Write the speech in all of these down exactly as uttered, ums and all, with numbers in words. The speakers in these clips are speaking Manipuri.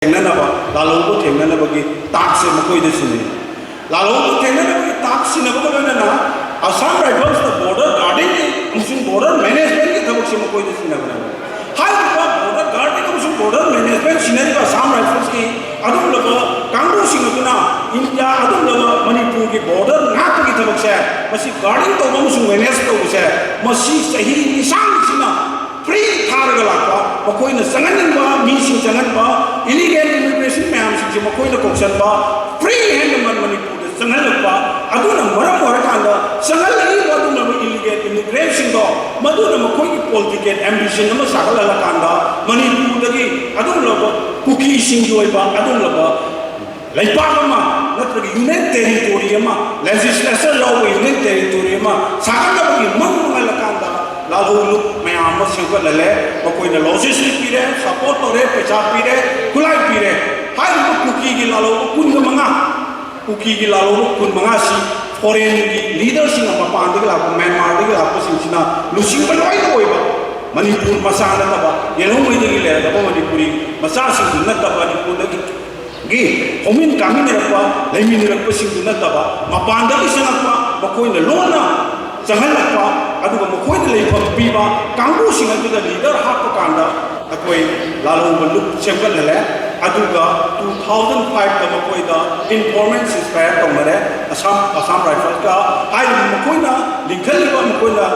ꯊꯦꯡꯅꯅꯕ, ꯂꯥꯜꯍꯧꯕ ꯊꯦꯡꯅꯅꯕꯒꯤ ꯇꯥꯛꯁꯦ ꯃꯈꯣꯏꯗ ꯁꯤꯟꯅꯩ꯫ ꯂꯥꯜꯍꯧꯕ ꯊꯦꯡꯅꯅꯕꯒꯤ ꯇꯥꯛ ꯁꯤꯟꯅꯕꯒ ꯂꯣꯏꯅꯅ Assam Riflesꯅ border guardingꯒꯤ ꯑꯃꯁꯨꯡ border managementꯀꯤ ꯊꯕꯛꯁꯦ ꯃꯈꯣꯏꯗ ꯁꯤꯟꯅꯕꯅꯦꯕ꯫ ꯍꯥꯏꯔꯤꯕ border guarding ꯑꯃꯁꯨꯡ border management ꯁꯤꯟꯅꯔꯤꯕ Assam Riflesꯀꯤ ꯑꯗꯨꯒꯨꯝꯂꯕ ꯀꯥꯡꯕꯨꯁꯤꯡ ꯑꯗꯨꯅ ꯏꯟꯗꯤꯌꯥ ꯑꯗꯨꯒꯨꯝꯂꯕ ꯃꯅꯤꯄꯨꯔꯒꯤ border ꯉꯥꯛꯄꯒꯤ ꯊꯕꯛꯁꯦ, ꯃꯁꯤ guarding ꯇꯧꯕ ꯑꯃꯁꯨꯡ manage ꯇꯧꯕꯁꯦ, ꯃꯁꯤ ꯆꯍꯤ ꯂꯤꯁꯥꯡꯁꯤꯅ free ꯊꯥꯔꯒ ꯂꯥꯛꯄ, ꯃꯈꯣꯏꯅ ꯆꯪꯍꯟꯅꯤꯡꯕ ꯃꯤꯁꯤꯡ ꯆꯪꯍꯟꯕ, illegal immigration ꯃꯌꯥꯝꯁꯤꯡꯁꯦ ꯃꯈꯣꯏꯅ ꯀꯧꯁꯟꯕ, free hand ꯃꯅꯤꯄꯨꯔꯗ ꯆꯪꯍꯜꯂꯛꯄ, ꯑꯗꯨꯅ ꯃꯔꯝ ꯑꯣꯏꯔꯀꯥꯟꯗ ꯆꯪꯍꯜꯂꯛꯏꯕ ꯑꯗꯨꯒꯨꯝꯂꯕ illegal immigrantꯁꯤꯡꯗꯣ, ꯃꯗꯨꯅ ꯃꯈꯣꯏꯒꯤ political ambition ꯑꯃ ꯁꯥꯒꯠꯍꯜꯂꯀꯥꯟꯗ ꯃꯅꯤꯄꯨꯔꯗꯒꯤ ꯑꯗꯨꯒꯨꯝꯂꯕ ꯀꯨꯀꯤꯁꯤꯡꯒꯤ ꯑꯣꯏꯕ ꯑꯗꯨꯒꯨꯝꯂꯕ ꯂꯩꯕꯥꯛ ꯑꯃ ꯅꯠꯇ꯭ꯔꯒ union territory ꯑꯃ, legislature ꯌꯥꯎꯕ union territory ꯑꯃ ꯁꯥꯒꯠꯅꯕꯒꯤ ꯃꯪ ꯃꯪꯍꯜꯂꯀꯥꯟꯗ ꯂꯥꯜꯍꯧ ꯂꯨꯞ ꯃꯌꯥꯝ ꯑꯃ ꯁꯦꯝꯒꯠꯍꯜꯂꯦ꯫ ꯃꯈꯣꯏꯅ logistic ꯄꯤꯔꯦ, support ꯇꯧꯔꯦ, ꯄꯩꯁꯥ ꯄꯤꯔꯦ, ꯈꯨꯠꯂꯥꯏ ꯄꯤꯔꯦ꯫ ꯍꯥꯏꯔꯤꯕ ꯀꯨꯀꯤꯒꯤ ꯂꯥꯜꯍꯧꯕ ꯀꯨꯟꯒ ꯃꯉꯥ, ꯀꯨꯀꯤꯒꯤ ꯂꯥꯜꯍꯧꯕ ꯀꯨꯟ ꯃꯉꯥꯁꯤ foreignꯒꯤ leaderꯁꯤꯡꯅ, ꯃꯄꯥꯟꯗꯒꯤ ꯂꯥꯛꯄ, ꯃ꯭ꯌꯥꯟꯃꯥꯔꯗꯒꯤ ꯂꯥꯛꯄꯁꯤꯡꯁꯤꯅ ꯂꯨꯆꯤꯡꯕ ꯂꯣꯏꯅ ꯑꯣꯏꯕ, ꯃꯅꯤꯄꯨꯔ ꯃꯆꯥ ꯅꯠꯇꯕ, ꯌꯦꯜꯍꯧꯉꯩꯗꯒꯤ ꯂꯩꯔꯛꯂꯕ ꯃꯅꯤꯄꯨꯔꯤ ꯃꯆꯥꯁꯤꯡꯗꯨ ꯅꯠꯇꯕ, ꯃꯅꯤꯄꯨꯔꯗꯒꯤ ꯒꯤ ꯍꯧꯃꯤꯟ ꯀꯥꯃꯤꯟꯅꯔꯛꯄ, ꯂꯩꯃꯤꯟꯅꯔꯛꯄꯁꯤꯡꯗꯨ ꯅꯠꯇꯕ, ꯃꯄꯥꯟꯗꯒꯤ ꯆꯪꯂꯛꯄ, ꯃꯈꯣꯏꯅ ꯂꯣꯟꯅ ꯆꯪꯍꯜꯂꯛꯄ, ꯑꯗꯨꯒ ꯃꯈꯣꯏꯗ ꯂꯩꯐꯝ ꯄꯤꯕ ꯀꯥꯡꯕꯨꯁꯤꯡ ꯑꯗꯨꯗ leader ꯍꯥꯞꯄ ꯀꯥꯟꯗ ꯑꯩꯈꯣꯏ ꯂꯥꯜꯍꯧꯕ ꯂꯨꯞ ꯁꯦꯝꯒꯠꯍꯜꯂꯦ꯫ ꯑꯗꯨꯒ two thousand fiveꯇ ꯃꯈꯣꯏꯗ informal ceasefire ꯇꯧꯅꯔꯦ꯫ Assam, Assam Riflesꯀ ꯍꯥꯏꯔꯤꯕ ꯃꯈꯣꯏꯅ ꯂꯤꯡꯈꯠꯂꯤꯕ, ꯃꯈꯣꯏꯅ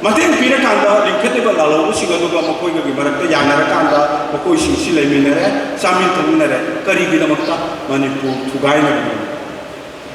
ꯃꯇꯦꯡ ꯄꯤꯔꯀꯥꯟꯗ ꯂꯤꯡꯈꯠꯂꯤꯕ ꯂꯥꯜꯍꯧꯕꯁꯤꯡ ꯑꯗꯨꯒ ꯃꯈꯣꯏꯒꯒꯤ ꯃꯔꯛꯇ ꯌꯥꯅꯔꯀꯥꯟꯗ ꯃꯈꯣꯏꯁꯤꯡꯁꯤ ꯂꯩꯃꯤꯟꯅꯔꯦ, ꯆꯥꯃꯤꯟ ꯊꯛꯃꯤꯟꯅꯔꯦ꯫ ꯀꯔꯤꯒꯤꯗꯃꯛꯇ? ꯃꯅꯤꯄꯨꯔ ꯊꯨꯒꯥꯏꯅꯕꯒꯤꯗꯃꯛꯇ꯫